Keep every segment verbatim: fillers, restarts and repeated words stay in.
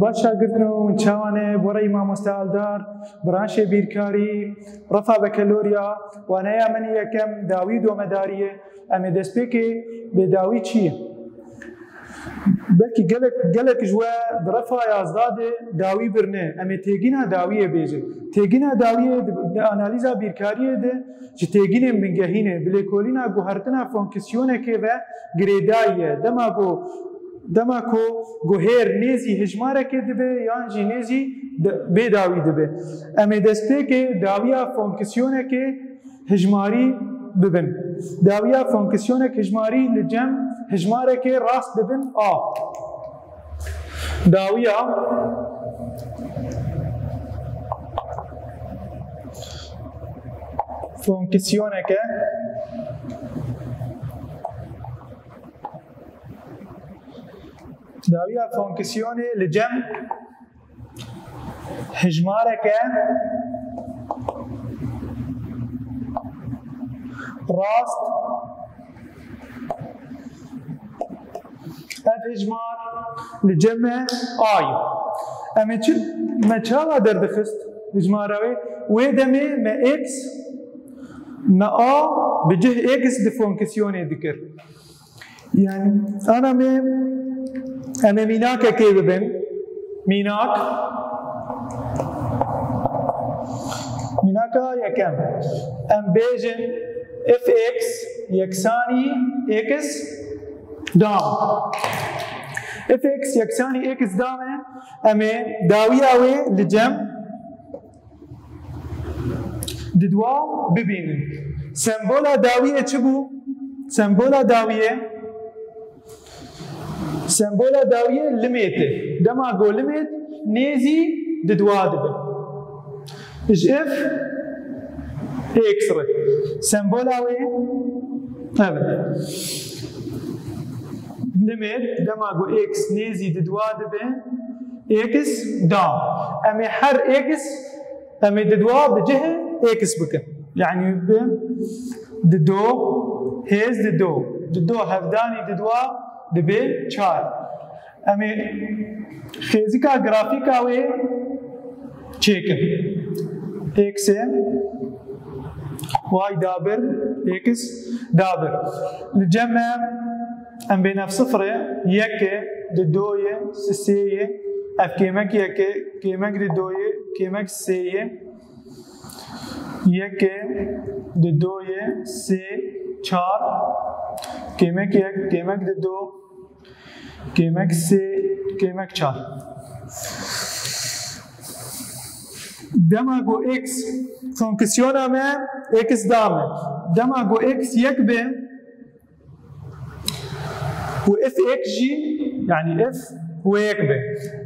Baş şagirtno, min çawane, borey mamoste Aldar, branşê bîrkarî, refa bekelorya, waneya min yekem dawî domedarî ye. Em ê destpêkê bê dawî çi ye? Belkî gelek, gelek ji we di refa yazdeh de dawî birine. Em ê têgîna dawiyê bêjin. Têgîna dawiyê di, di analîza bîrkariyê de ji têgînên bingehîn e. Bi lêkolîna guhertina fonksiyonekê ve girêdayî ye. Dema ku, dema ku guhêr nêzî hijmarekê dibe yan jî nêzî de, bê dawî dibe. Em ê destpêkê dawiya fonksiyonekê hijmarî bibin. Dawiya fonksiyoneke hijmarî li cem hijmarekê rast bibin a. Dawiya fonksiyoneke, dawiya fonksiyonê li cem hijmareke rast, ev hijmar li cem me a ye. Em ê çi, me çawa derdixist hijmara wê? Wê demê me x, me a bi cih x di fonksiyonê dikir. Yani, ana me, em ê mînakekê bibin. Mînak. Mînaka yekem. Em bêjin f x yeksanî x dam. F x yeksanî x dam e. Em ê dawiya wê li cem di dua bibînin. Sembola dawiyê çi bû? Sembola dawiyê, sembola dawiyê limêt e. Dema ku limêt nêzî di dua dibe. Ji f x re. Sembola wê, evet. Limêt dema ku x nêzî di dua dibe, x dam. Em ê her x Em ê di dua bi cihê x bikin. Yani bi di do, hêz di do. Di do hevdanî di dua dibe çar. Em ê xêzika grafîka wê çêkin. X ê y dabir, x dabir. Li cem me em bêne sifirê, yekê, di doyê, sisêyê, ev kêmek yekê, kêmek di doyê, kêmek sêyê. Yekê, di doyê, sê, çar, kêmek yek, kêmek di do, kêmek sê, kêmek çar. Dema ku x fonksiyona me x da me. Dema ku x yek be, û f x jî, yani f wê yek be.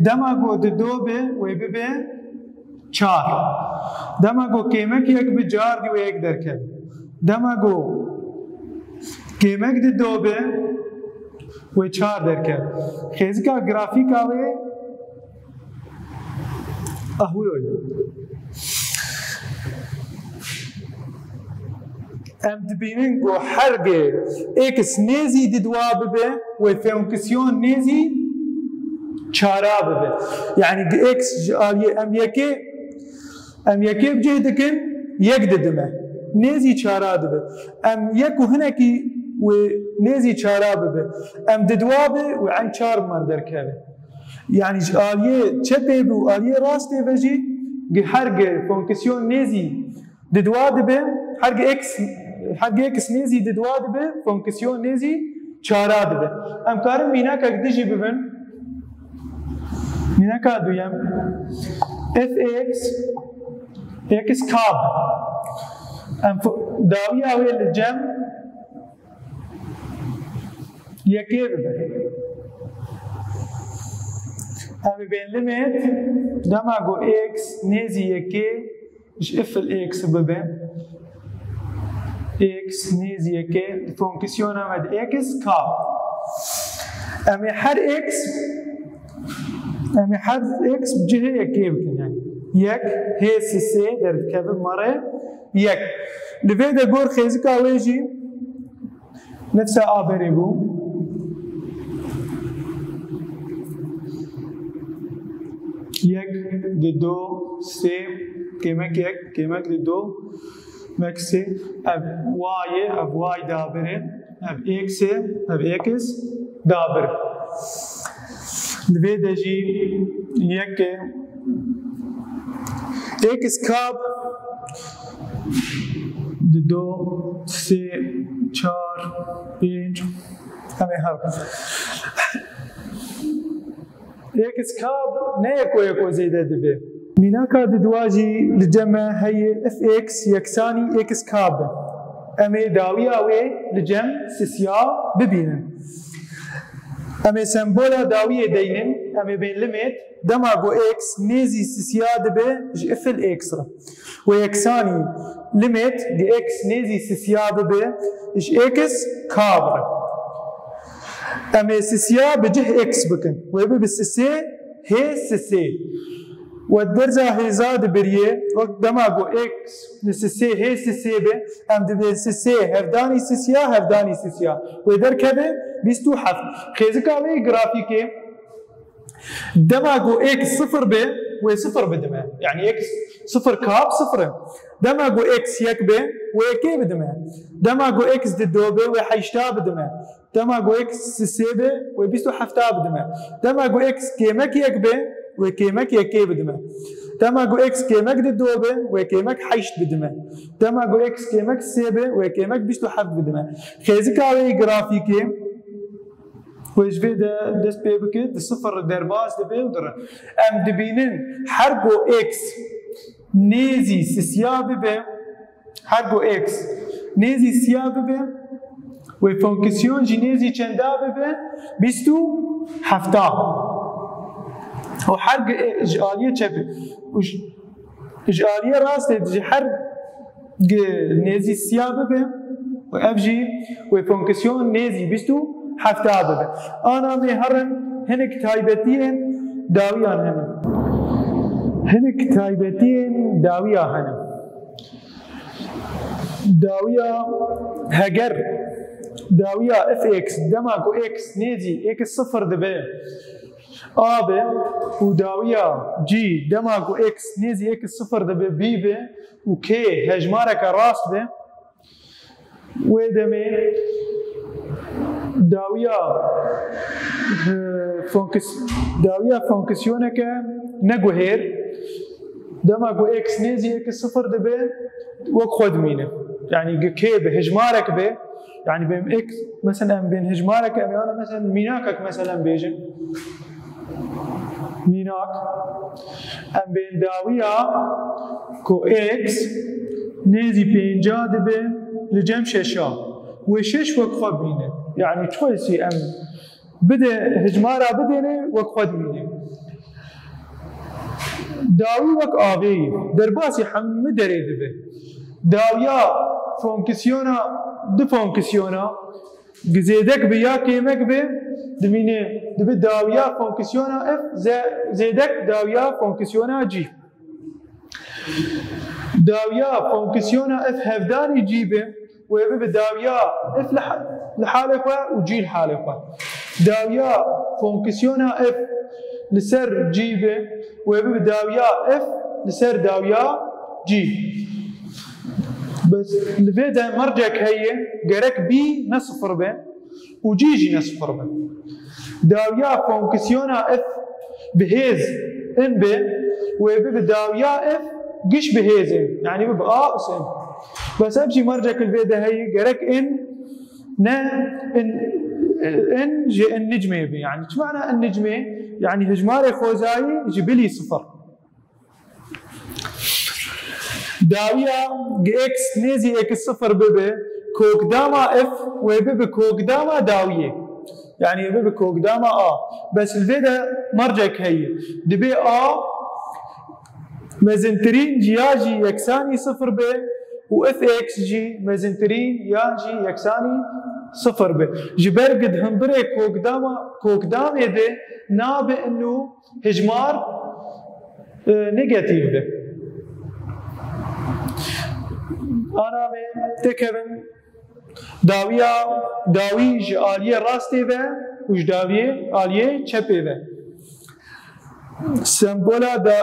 Dema ku di do be, wê bibe çar. Dema ku kêmek yek be, cardî wê yek derkeve. Dema ku kêmek di do be, wê çar derkeve. Xêzika grafîka wê Ahuloy. Em dibînin ku hergê x nêzî di dua bibe, wê fonksiyon nêzî çara bibe. Yani x ji aliyê em yekê, em yekê bi cih dikin, yek didime. Nêzî çara dibe. Em yek û hinekî wê nêzî çara bibe. Em di dua be, wê eyn çar man derkeve. Yani ji aliyê çepê bi û aliyê rastê ve jî gi-, her gi fonksiyon nêzî di dua dibe, her gi x, her gi x nêzî di dua dibe, fonksiyon nêzî çara dibe. Em karin mînakek dijî bibin. Mînaka duyem. F x, x kab. Em fo-, dawiya wê li cem yekê bibe. Em ê bên limit dema ku x nêzî yekê ji f li x bibe. X nêzî yekê, fonksiyona me di x kab. Em ê her x, em ê her x cihê yekê bikin yani. Yek, hê sisê derdikeve mare yek. Li vê de gor xêzika wê jî Nefsa a berê bû. Yek, di do, sê, kêmek yek, kêmek di do, mek sê. Ev y e, ev y dabir e, ev x e, ev x dabir. Li vê de jî yek e, x kab, di do, sê, çar, pênc, em ê her. X kab ne yeko yeko zêde dibe. Mînaka di dua jî li cem me heye f x yeksanî x kab e. Em ê dawiya wê li cem sisiya bibînin. Em ê sembola dawiyê deynin, em ê bên limêt, dema ku x nêzî sisiya dibe ji ifil x re. Wê yeksanî limêt gi x nêzî sisiya bibe ji x kab re. Em ê sisiya bi cih x bikin. Wê bibe sisê hê sisê. We derza hêza dibiriye, wek dema ku x li sisê hê sisê be, em dibê sisê hevdanî sisiya, hevdanî sisiya. Wê derkeve bîst û heft. Xêzika wê grafîkê, dema ku x sifir be, wê sifir bidime. Yani x sifir kap sifir e. Dema ku x yek be, wê yekê bidime. Dema ku x di do be, wê heşta bidime. Dema ku x sê be, wê bîst û hefta bidime. Dema ku x kêmek yek be, wê kêmek yekê bidime. Dema ku x kêmek di do be, wê kêmek heşt bidime. Dema ku x kêmek sê be, wê kêmek bîst û heft bidime. Xêzika wê grafîkê, wê ji vê de dest pê bike, di sifir derbas dibe û dire. Em dibînin her ku x nêzî sisiya bibe, her ku x nêzî siya bibe, wê fonksiyon jî nêzî çenda bibe, bîst û hefta. Û her gi-, ji aliyê çepê, û ji, ji aliyê rastê ji her gi-, nêzî siya bibe, û ev jî wê fonksiyon nêzî bîst û hefta bibe. Ana em ê herin hinek taybetiyên dawiyan hene. Hinek taybetiyên dawiya hene. Dawiya heger, dawiya f x, dema ku x nêzî x sifir dibe, a be, û dawiya g, dema ku x nêzî x sifir dibe, b be, û k hejmareke rast be, wê demê dawiya, e, fonks-, dawiya fonksiyoneke neguhêr, dema ku x nêzî x sifir dibe, wek xwe dimîne. Yani gi k be, hejmarek be, yani bêm x, mesela em bên hejmarek, em yana mesela mînakek mesela bêjin. Mînak, em bên dawiya ku x nêzî pênca dibe li cem şeşa. Wê şeş wek xwe bîne. Yani çi em bide, hejmara bidêne wek xwe dimîne. Dawî wek avê ye. Derbasî hemû derê dibe. Dawiya fonksiyona, du fonksiyona, zêdek bi ya kêmek bi, dimîne, dibe dawiya fonksiyona f, ze-, zêdek dawiya fonksiyona g. Dawiya fonksiyona f hevdanî g bi, wê bibe dawiya f li ha-, li halê xwe û g li halê xwe. Dawiya fonksiyona f li ser g bi, wê bibe dawiya f li ser dawiya g. Bes li vê de mercek heye, gerek b ne sifir be û g jî ne sifir be. Dawiya fonksiyona f bi hêz in be, wê bibe dawiya f giş bi hêz in. Yani bibe a us in. Bes ev jî mercek li vê de heye, gerek in ne in, in ji in nicmê be. Yani çi mana in nicmê? Yani hejmarê xwezayî ji bilî sifir. Dawiya gi x nêzî x sifir bibe, kokdama f wê bibe kokdama dawiyê. Yani wê bibe kokdama a. Bes li vê de mercek heye. Dibe a mezintirîn ya jî yeksanî sifir be û f x jî mezintirîn ya jî yeksanî sifir be. Ji ber gi di hundirê kokdama, kokdamê de nabe inu hejmar, e, negatîf be. Ana em ê têkevin dawiya, dawî ji aliyê rastê ve û ji dawiyê aliyê çepê ve. Sembola da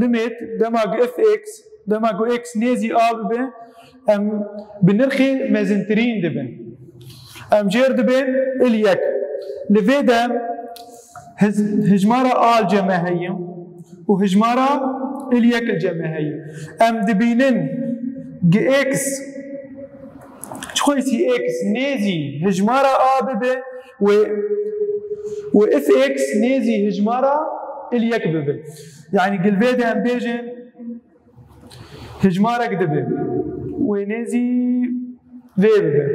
limit dema ku f x, dema ku x nêzî a bibe, em bi nirxê mezintirîn dibin. Em jêr dibên il yek. Li vê de hij-, hijmara a li cem me heye û hijmara il yek li cem me heye. Em dibînin gi x, çixwesî x nêzî hijmara a bibe wê, wê f x nêzî hijmara il yek bibe. Yanî gil vê de em bêjin hijmarek dibe wê nêzî vê bibe.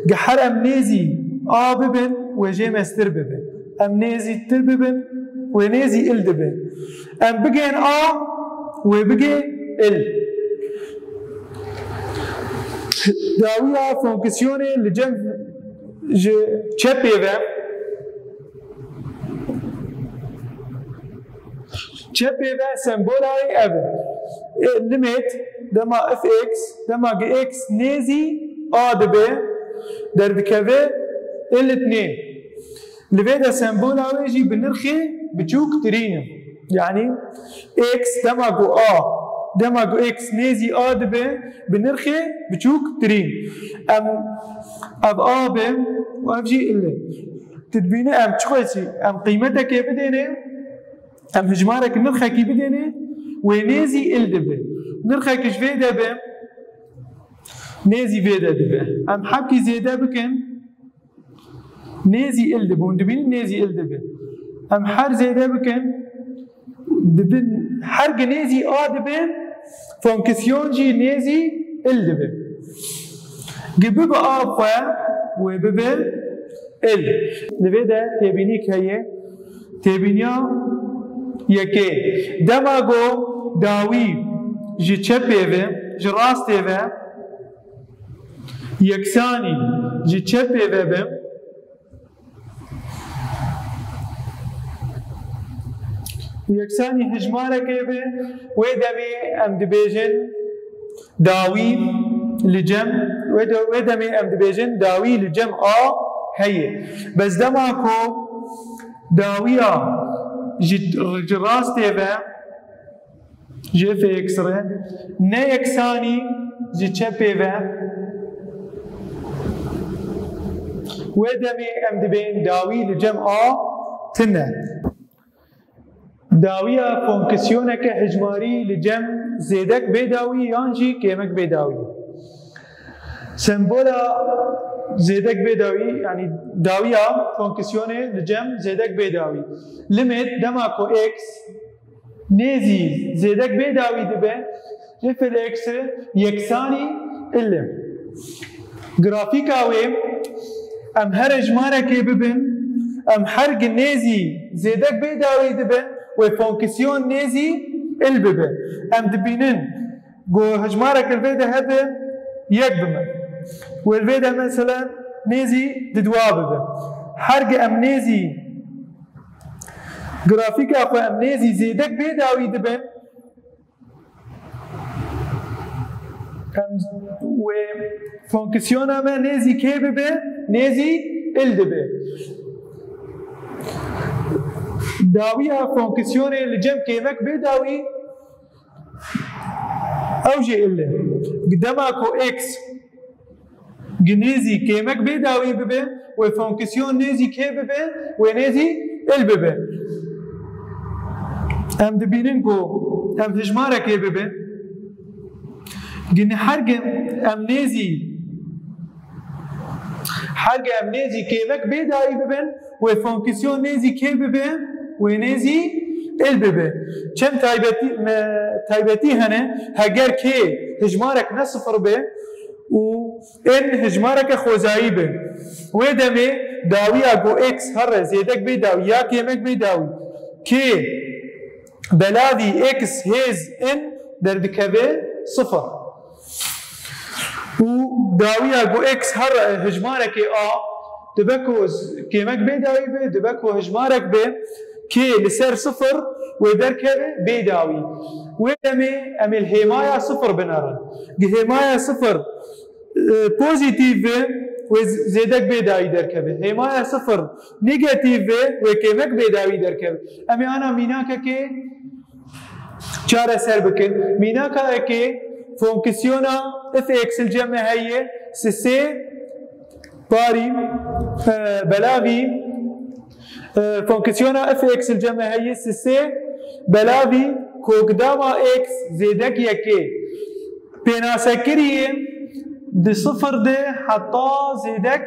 Gi her em nêzî a bibin, wê jê mestir bibe. Em nêzî tir bibin, wê nêzî il dibe. Em bigên a, wê bigê il. Dawiya fonksiyonê li cem ji çepê ve, çepê ve sembola wê ev e. E, limit dema f x, dema gi x nêzî a dibe, derdikeve il itnê. Li vê de sembola wê jî bi nirxê biçûktirîn e. Yanî x dema ku a, dema ku x nêzî a dibe, bi nirxê biçûktirîn. Em, ev a be û ev jî il e. Tu dibîne em çixwesî, em qîmetekê bidêne, em hijmarek nirxekî bidêne, wê nêzî il dibe. Nirxek ji vê de be, nêzî vê de dibe. Em hebkî zêde bikin, nêzî il dibe. Hûn dibînin nêzî il dibe. Em her zêde bikin, dibin, her gi nêzî a dibe, fonksiyon jî nêzî il dibe. Gi bibe a xwe, wê bibe il. Li vê de têbînîk heye. Têbîniya yekê. Dema ku dawî ji çepê ve, ji rastê ve, yeksanî ji çepê ve be û yeksanî hijmarekê be, wê demê em dibêjin dawî li cem, wê de-, wê demê em dibêjin dawî li cem a heye. Bes dema ku dawiya ji, ji rastê ve, ji f x re, ne yeksanî ji çepê ve, wê demê em dibên dawî li cem a tune. Dawiya fonksiyoneke hijmarî li cem zêdek bê dawî yan jî kêmek bê dawî. Sembola zêdek bê dawî, yanî dawiya fonksiyonê li cem zêdek bê dawî. Limit dema ku x nêzî zêdek bê dawî dibe, f x yeksanî il e. Grafîka wê, em her hijmarekê bibin, em her gi nêzî zêdek bê dawî dibin, wê fonksiyon nêzî il bibe. Em dibînin ku hijmarek li vê de hebe yek bime. Wê li vê de mesela nêzî di dua bibe. Her gi em nêzî grafîka xwe em nêzî zêdek bê dawî dibin, em wê fonksiyona me nêzî kê bibe, nêzî il dibe. Dawiya fonksiyonê li cem kêmek bê dawî, ew jî il e. Dema ku x gi nêzî kêmek bê dawî bibe, wê fonksiyon nêzî kê bibe, wê nêzî il bibe. Em dibînin ku em hijmarekê bibe, gi ne-, her gi em nêzî, her gi em nêzî kêmek bê dawî bibin, wê fonksiyon nêzî kê bibe, wê nêzî il bibe. Çend taybetî, me, taybetî hene, heger kê hijmarek ne sifir be û in hijmareke xwezayî be. Wê demê dawiya ku x here zêdek bê dawî ya kêmek bê dawî, kê belavî x hêz in derdikeve sifir. Û dawiya ku x her hijmarekê a, dibe ku z-, kêmek bê dawî be, dibe ku hijmarek be, kê li ser sifir wê derkeve bê dawî. Wê demê em ê li hêmaya sifir binerin. Gi hêmaya sifir, e, pozîtîf be, wê zêdek bêdawî derkeve. Hêmaya sifir negatîf be, wê kêmek bêdawî derkeve. Em ê ana mînakekê çareser bikin. Mînaka yekê fonksiyona f x li cem me heye, sisê parî, e, belavî, e, fonksiyona f x li cem me heye, sisê belavî kokdama x zêdek yekê. Pênasekirî di sifir de heta zêdek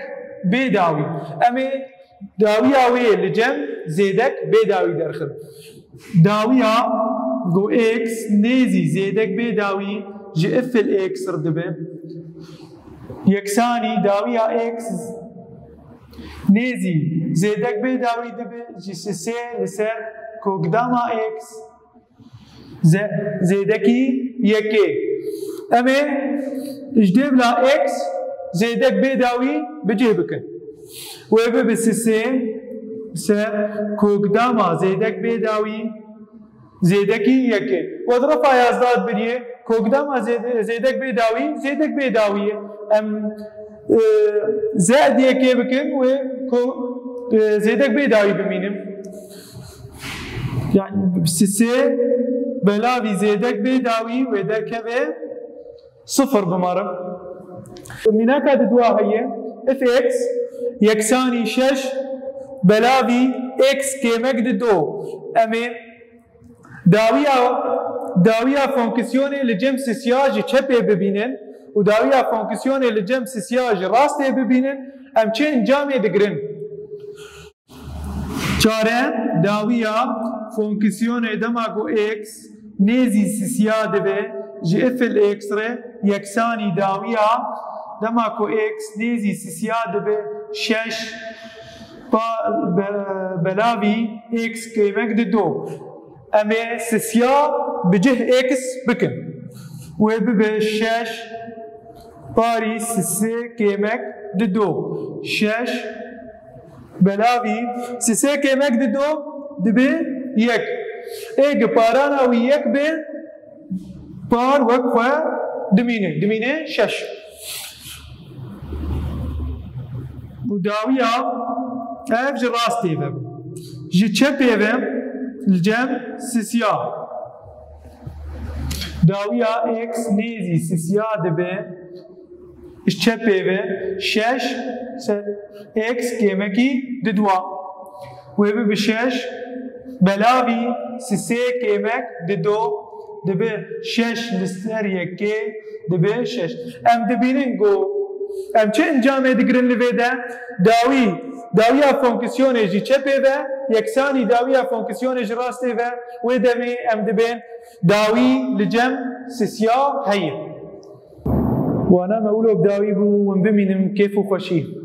bêdawî. Em ê dawiya wê li cem zêdek bêdawî derxin. Dawiya ku x nêzî zêdek bêdawî ji f il x re dibe. Yeksanî dawiya x nêzî zêdek bêdawî dibe ji sisê li ser kokdama x ze-, zêdekî yekê. Em ê ji dêvla x zêdek bêdawî bi cih bikin. Wê bibe sisê ser kokdama zêdek bêdawî zêdekî yekê. We di refa yazdad biriye, kokdama zêde-, zêdek bêdawî, zêdek bêdawî ye. Em, e, zed yekê bikin, wê ko-, e, zêdek bêdawî bimînin. Yani sisê belavî zêdek bêdawî wê derkeve sifir bimare. Mînaka di dua heye, f x yeksanî şeş belavî x kêmek di do. Em ê dawiya, dawiya fonksiyonê li cem sisya ji çepê bibînin û dawiya fonksiyonê li cem sisya ji rastê bibînin, em çi encamê digirin? Çare, dawiya fonksiyonê dema ku x nêzî sisya dibe ji f il x re yeksanî dawiya dema ku x nêzî sisya dibe şeş pa-, be-, belavî x kêmek di do. Em ê sisya bi cih x bikin. Wê bibe şeş parî sisê kêmek di do. Şeş belavî sisê kêmek di do dibe yek. Ê gi parana wî yek be, par wek xwe dimîne. Dimîne şeş. Û dawiya ev ji rastê ve. Ji çepê ve li cem sisya. Dawiya x nêzî sisya dibe. Ji çepê ve şeş se-, x kêmekî di dua. Wê bibe şeş belavî sisê kêmek di do, dibe şeş li ser yekê dibe şeş. Em dibînin ku em çi encamê digirin li vê de? Dawî, dawiya fonksiyonê ji çepê ve yeksanî dawiya fonksiyonê ji rastê ve, wê demê em dibên dawî li cem sisya heye. Wana me wilo bi dawî bû, hûn bimînin kêf û xweşî.